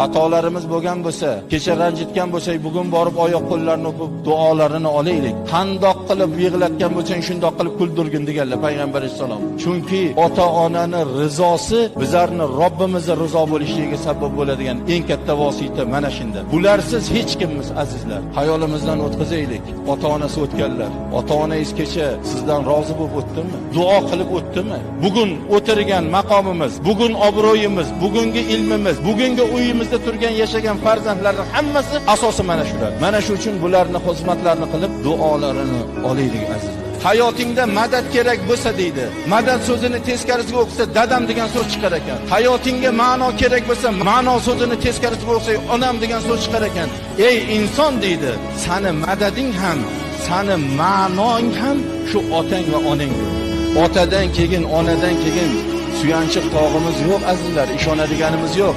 Xatolarimiz bo'lgan bo'lsa, kecha ranjitgan bo'lsak, bugun borib oyoq qo'llarini o'pib duolarini olaylik. Qandoq qilib yig'latgan bo'lsang, shundoq qilib kuldirgin deganlar payg'ambar alayhissalom. Chunki ota-onani rizosi bizlarni Robbimizni rizo bo'lishligiga sabab bo'ladigan eng katta vosita mana shunda. Bularsiz hech kimmiz, azizlar. Hayolimizdan o'tkazaylik. Ota-onasi o'tganlar. Ota-onangiz kecha sizdan rozi bo'lib o'tdimi? Duo qilib o'tdimi? Bugun o'tirgan maqomimiz, bugun obro'yimiz, bugungi ilmimiz, bugungi uyimizda turgan, yashagan farzandlarning hammasi asosi mana shular. Mana shu uchun bularni xizmatlarini qilib duolarini olaylik, azizlar. Hayotingda madad kerak bo'lsa deydi. Madad so'zini teskarisiga o'qisa, dadam degan so'z chiqar ekan. Hayotingga ma'no kerak bo'lsa, ma'no so'zini teskarisiga o'qisa, onam degan so'z chiqar ekan. Ey inson deydi, sani madading ham, sani ma'noing ham shu otang va onangdir. Otadan keyin, onadan keyin suyanchiq tog'imiz yo'q, azizlar, ishonadiganimiz yo'q.